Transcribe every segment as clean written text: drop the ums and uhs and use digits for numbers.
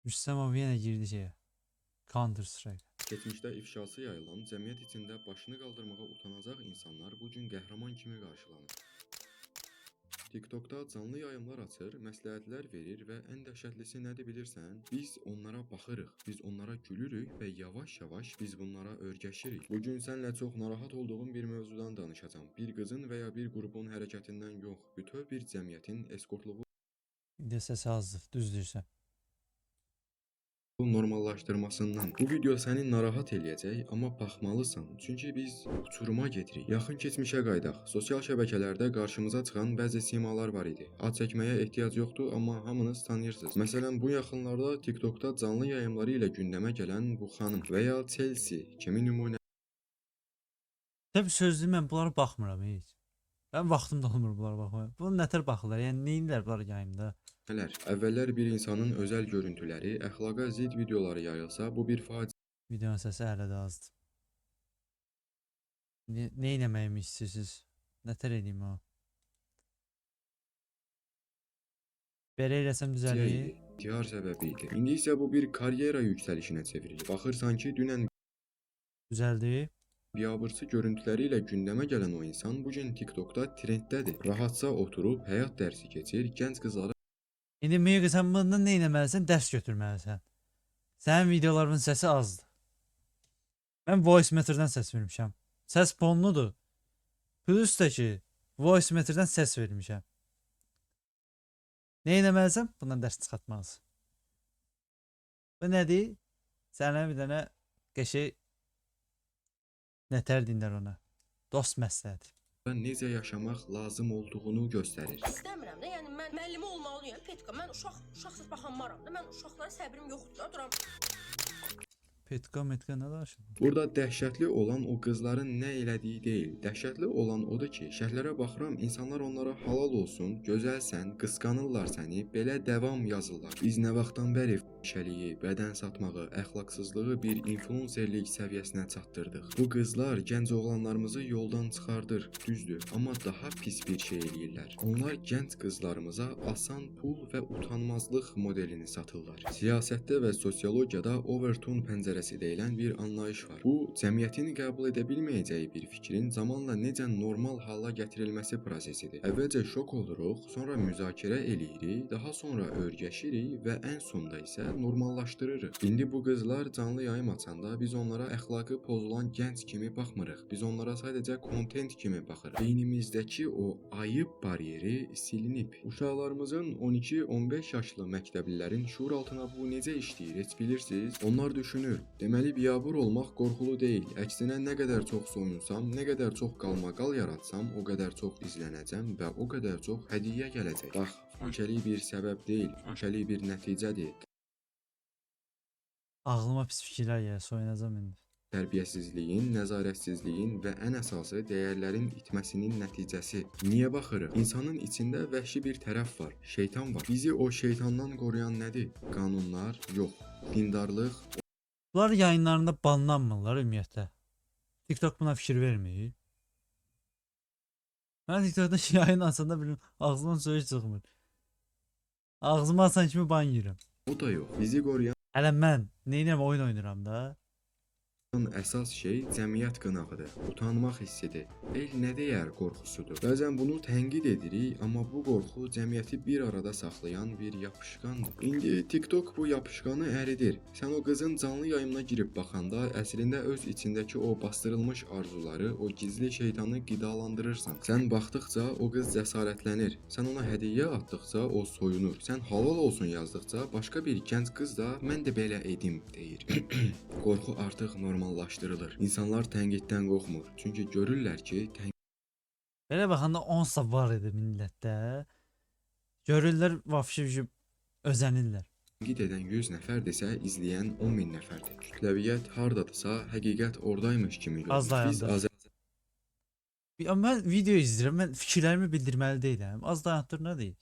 Rüstəmov yenə girdi şeyə. Counter Strike. Keçmişdə ifşası yayılan, cəmiyyət içində başını qaldırmağa utanacaq insanlar bu gün qəhrəman kimi qarşılanır. TikTokda canlı yayımlar açır, məsləhətlər verir və ən dəhşətlisi nədir bilirsən? Biz onlara baxırıq, biz onlara gülürük və yavaş-yavaş biz bunlara öyrəşirik. Bu gün səninlə çox narahat olduğum bir mövzudan danışacağam. Bir qızın və ya bir qrupun hərəkətindən yox, bütöv bir cəmiyyətin eskortluğu Video səsi azdır, düz deyirsən. normallaşdırmasından. Bu video səni narahat eləyəcək, amma baxmalısan. Çünki biz uçuruma gedirik. Yaxın keçmişə qayıdaq. Sosial şəbəkələrdə qarşımıza çıxan bəzi simalar var idi. Ad çəkməyə ehtiyac yoxdur, amma hamınız tanıyırsınız. Məsələn, bu yaxınlarda TikTokda canlı yayımları ilə gündəmə gələn bu xanım və ya Chelsea kimi nümunələr Təbii sözlü mən bunlara baxmıram heç. Mən vaxtım da olmur bunlara baxmaya. Bunu nətər baxırlar? Yəni neynirlər bunlar yayımda? Əvvəllər bir insanın özəl görüntüləri, əxlaqa zidd videoları yayılsa, bu bir faciə Videonun səsi hələ də azdır. Nə eləməyimi istəyirsiniz? Nətər eləyim o? Belə eləsəm düzəlir. idi, intihar səbəbi idi. İndi isə bu bir karyera yüksəlişinə çevrilir. Baxırsan ki, dünən Düzəldi. biabırçı görüntüləri ilə gündəmə gələn o insan bu gün TikTokda trenddədir. Rahatca oturub həyat dərsi keçir, gənc qızlara İndi Meyqi sən bundan nə etməlisən? Dərs götürməlisən. Sənin videolarının səsi azdır. Mən voice meterdən səs vermişəm. Səs fonludur. Plus da ki, voice meterdən səs vermişəm. Nə etməlisən? Bundan dərs çıxartmalısan. Bu nədir? Sənə bir dənə qəşəng nətər deyirlər ona? Dost məsləhəti. necə yaşamaq lazım olduğunu göstərir. İstəmirəm də. Yəni mən müəllimə olmalıyam, Petka. Mən uşaqsız baxanmaram da. Mən uşaqlara səbrim yoxdur da. Duram. Petka, metka nə danışır? Burada dəhşətli olan o qızların nə elədiyi deyil. Dəhşətli olan odur ki, şərhlərə baxıram, insanlar onlara halal olsun, gözəlsən, qısqanırlar səni, belə davam yazırlar. Biz nə vaxtdan bəri fəhşəliyi, bədən satmağı, əxlaqsızlığı bir influencerlik səviyyəsinə çatdırdıq. Bu qızlar gənc oğlanlarımızı yoldan çıxardır, düzdür, amma daha pis bir şey eləyirlər. Onlar gənc qızlarımıza asan pul və utanmazlıq modelini satırlar. Siyasətdə və sosiologiyada Overton pəncərəsi deyilən bir anlayış var. Bu, cəmiyyətin qəbul edə bilməyəcəyi bir fikrin zamanla necə normal hala gətirilməsi prosesidir. Əvvəlcə şok oluruq, sonra müzakirə eləyirik, daha sonra öyrəşirik və ən sonda isə normallaşdırırıq. İndi bu qızlar canlı yayım açanda biz onlara əxlaqı pozulan gənc kimi baxmırıq. Biz onlara sadəcə kontent kimi baxırıq. Beynimizdəki o ayıb baryeri silinib. Uşaqlarımızın 12-15 yaşlı məktəblilərin şuur altına bu necə işləyir heç bilirsiniz? Onlar düşünür. Deməli biabır olmaq qorxulu deyil. Əksinə nə qədər çox soyunsam, nə qədər çox qalmaqal yaratsam, o qədər çox izlənəcəm və o qədər çox hədiyyə gələcək. Bax, fahişəlik bir səbəb deyil, fahişəlik bir nəticədir. Ağlıma pis fikirlər gəlir, soyunacam indi. Tərbiyəsizliyin, nəzarətsizliyin və ən əsası dəyərlərin itməsinin nəticəsi. Niyə baxırıq? İnsanın içində vəhşi bir tərəf var, şeytan var. Bizi o şeytandan qoruyan nədir? Qanunlar yox. Dindarlıq Bunlar yayınlarında banlanmırlar ümumiyyətlə. TikTok buna fikir vermir. Mən TikTokda yayın açanda bilmirəm, ağzımdan söz çıxmır. Ağzımı açan kimi ban yeyirəm. o da yox. Bizi qoruyan Hələ mən neynirəm, oyun oynayıram da. əsas şey cəmiyyət qınağıdır. Utanmaq hissidir. El nə deyər qorxusudur. Bəzən bunu tənqid edirik, amma bu qorxu cəmiyyəti bir arada saxlayan bir yapışqandır. İndi TikTok bu yapışqanı əridir. Sən o qızın canlı yayımına girib baxanda əslində öz içindəki o bastırılmış arzuları, o gizli şeytanı qidalandırırsan. Sən baxdıqca o qız cəsarətlənir. Sən ona hədiyyə atdıqca o soyunur. Sən halal olsun yazdıqca başqa bir gənc qız da mən də belə edim deyir. Qorxu artıq normallaşdırılır. İnsanlar tənqiddən qorxmur. Çünki görürlər ki, Belə baxanda onsa var idi millətdə. Görürlər vəbşi özənirlər. tənqid edən 100 nəfərdirsə, izləyən 10 min nəfərdir. Kütləviyyət hardadısa, həqiqət ordaymış kimi Az görünür. Biz dayandır. Ya mən video izləyirəm, mən fikirlərimi bildirməli deyiləm. Az dayandır nə deyir?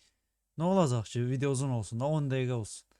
Nə olacaq ki, video uzun olsun da 10 dəqiqə olsun.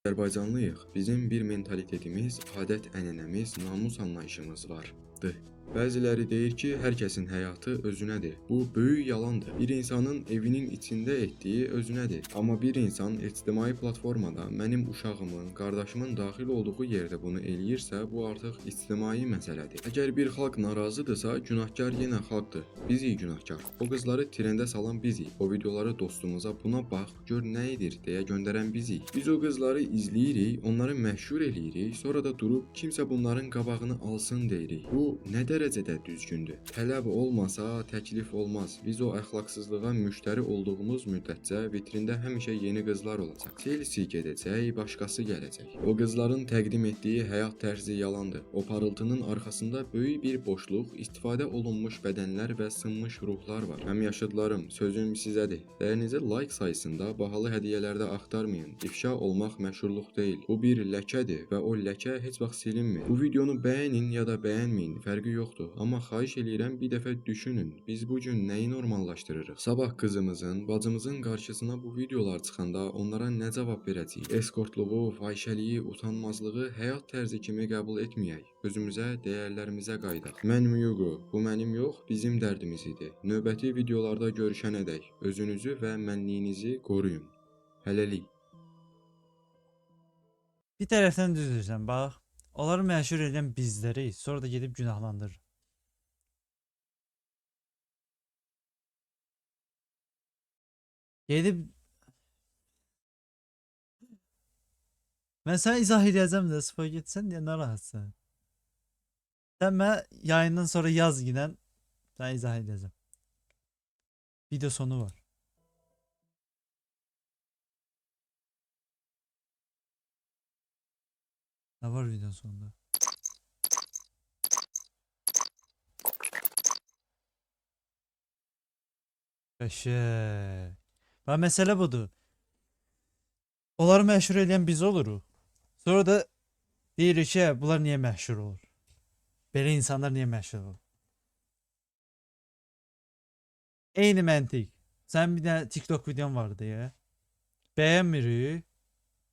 Azərbaycanlıyıq. Bizim bir mentalitetimiz, adət-ənənəmiz, namus anlayışımız vardı. Bəziləri deyir ki, hər kəsin həyatı özünədir. Bu böyük yalandır. Bir insanın evinin içində etdiyi özünədir. Amma bir insan ictimai platformada mənim uşağımın, qardaşımın daxil olduğu yerdə bunu eləyirsə, bu artıq ictimai məsələdir. Əgər bir xalq narazıdırsa, günahkar yenə xalqdır. Bizik günahkar. O qızları trendə salan bizik. O videoları dostumuza buna bax, gör nə edir deyə göndərən bizik. Biz o qızları izləyirik, onları məşhur eləyirik, sonra da durub kimsə bunların qabağını alsın deyirik. Bu nə dərəcədə düzgündür? Tələb olmasa təklif olmaz. Biz o əxlaqsızlığa müştəri olduğumuz müddətcə vitrində həmişə yeni qızlar olacaq. Chelsea gedəcək, başqası gələcək. O qızların təqdim etdiyi həyat tərzi yalandır. O parıltının arxasında böyük bir boşluq, istifadə olunmuş bədənlər və sınmış ruhlar var. Həmyaşıdlarım, sözüm sizədir. Dəyərinizi like sayısında, bahalı hədiyyələrdə axtarmayın. İfşa olmaq məşhurluq deyil. Bu bir ləkədir və o ləkə heç vaxt silinmir. Bu videonu bəyənin ya da bəyənməyin, fərqi yoxdur. Amma xahiş eləyirəm bir dəfə düşünün. Biz bu gün nəyi normallaşdırırıq? Sabah qızımızın, bacımızın qarşısına bu videolar çıxanda onlara nə cavab verəcəyik? Eskortluğu, fahişəliyi, utanmazlığı həyat tərzi kimi qəbul etməyək. Özümüzə, dəyərlərimizə qayıdaq. Mən Muyuqu, bu mənim yox, bizim dərdimiz idi. Növbəti videolarda görüşənədək özünüzü və mənliyinizi qoruyun. Hələlik. Bir tərəfdən düz deyirsən, bax. Onları məşhur edən bizləri, sonra da gedib günahlandırır. Gedib Mən sənə izah edəcəm də, Spaget, sən niyə narahatsan? Sən mənə yayından sonra yaz ginən, sənə izah edəcəm. Video sonu var. Nə var videonun sonunda? Qəşəng. Bax məsələ budur. Onları məşhur edən biz oluruq. Sonra da deyirik ki, bunlar niyə məşhur olur? Belə insanlar niyə məşhur olur? Eyni məntiq. Sənin bir dənə TikTok videon vardı ya. Bəyənmirik.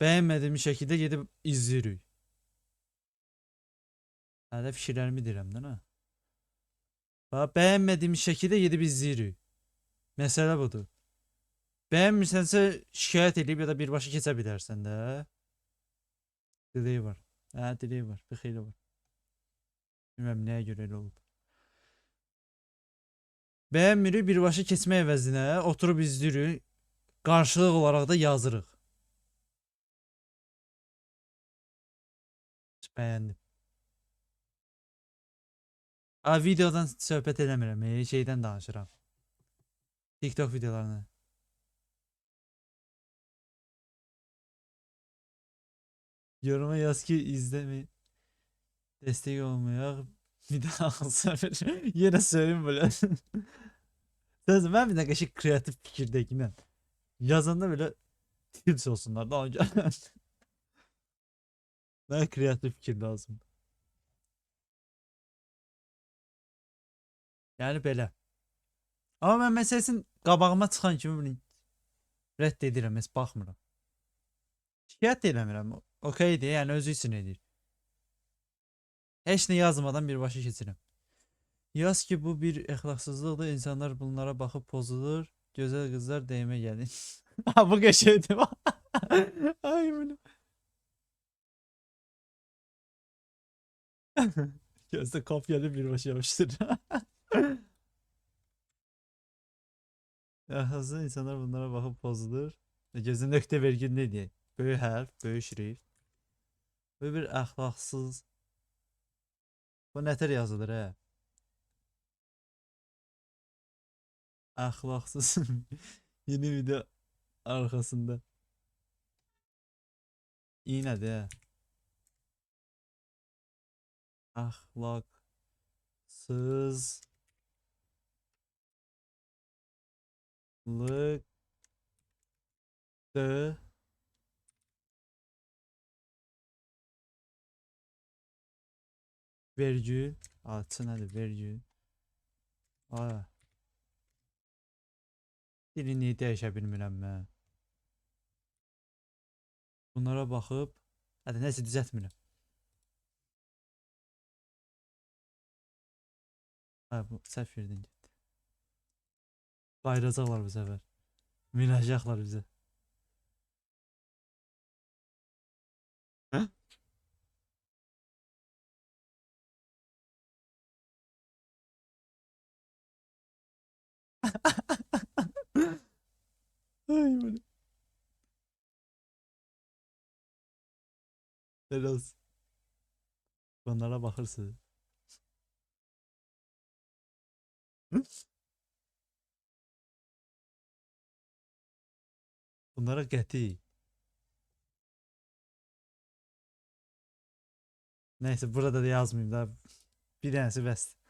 Bəyənmədiyimiz şəkildə gedib izləyirik. Hələ fikirlərimi deyirəm də, nə? Bax, bəyənmədiyimiz şəkildə gedib izləyirik. Məsələ budur. Bəyənmirsənsə şikayət edib ya da birbaşa keçə bilərsən də. Delay var. Hə, delay var. Bir xeyli var. Bilmirəm nəyə görə elə olub. Bəyənmirik, birbaşa keçmək əvəzinə oturub izləyirik. Qarşılıq olaraq da yazırıq. Bəyəndim. A, videodan söhbət eləmirəm, şeydən danışıram. TikTok videolarını. Yoruma yaz ki izleme. Destek olmayaq. Bir daha alsa yenə söyleyeyim böyle. Söz mən bir dəqiqə şey kreativ fikirdəkinə. Yazanda belə tips olsunlar da ona görə. Mənə kreativ fikir lazım. Yəni belə. Amma mən məsələsin qabağıma çıxan kimi bunu rədd edirəm, heç baxmıram. Şikayət də eləmirəm. Okeydir, yəni özü üçün edir. Heç nə yazmadan birbaşa keçirəm. Yaz ki bu bir əxlaqsızlıqdır. İnsanlar bunlara baxıb pozulur. Gözəl qızlar DM gəlin. Ha bu qəşəngdir. Ay bunu. Gözdə kopyalı birbaşa yapıştır. Əxlaqsız insanlar bunlara baxıb pozulur. Gözdə nöqtə vergül nə deyək? Böyük hərf, böyük şrift. Bu bir əxlaqsız. Bu nətər yazılır hə? Əxlaqsız. Yeni video arxasında. İynədir hə? Əxlaqsızlıq vergül. Açı nədir? Vergül. Aa. Dilini dəyişə bilmirəm mən. Bunlara baxıb, hətta nəsə düzəltmirəm. Ha, bu səhv yerdən getdi. Bayıracaqlar bu səfər. Minəcəklər bizə. Hə? Ay bu ne? Helal olsun. Onlara baxırsınız. Bunlara qəti. Neyse, burada da yazmayayım da. Bir dənəsi bəsdir.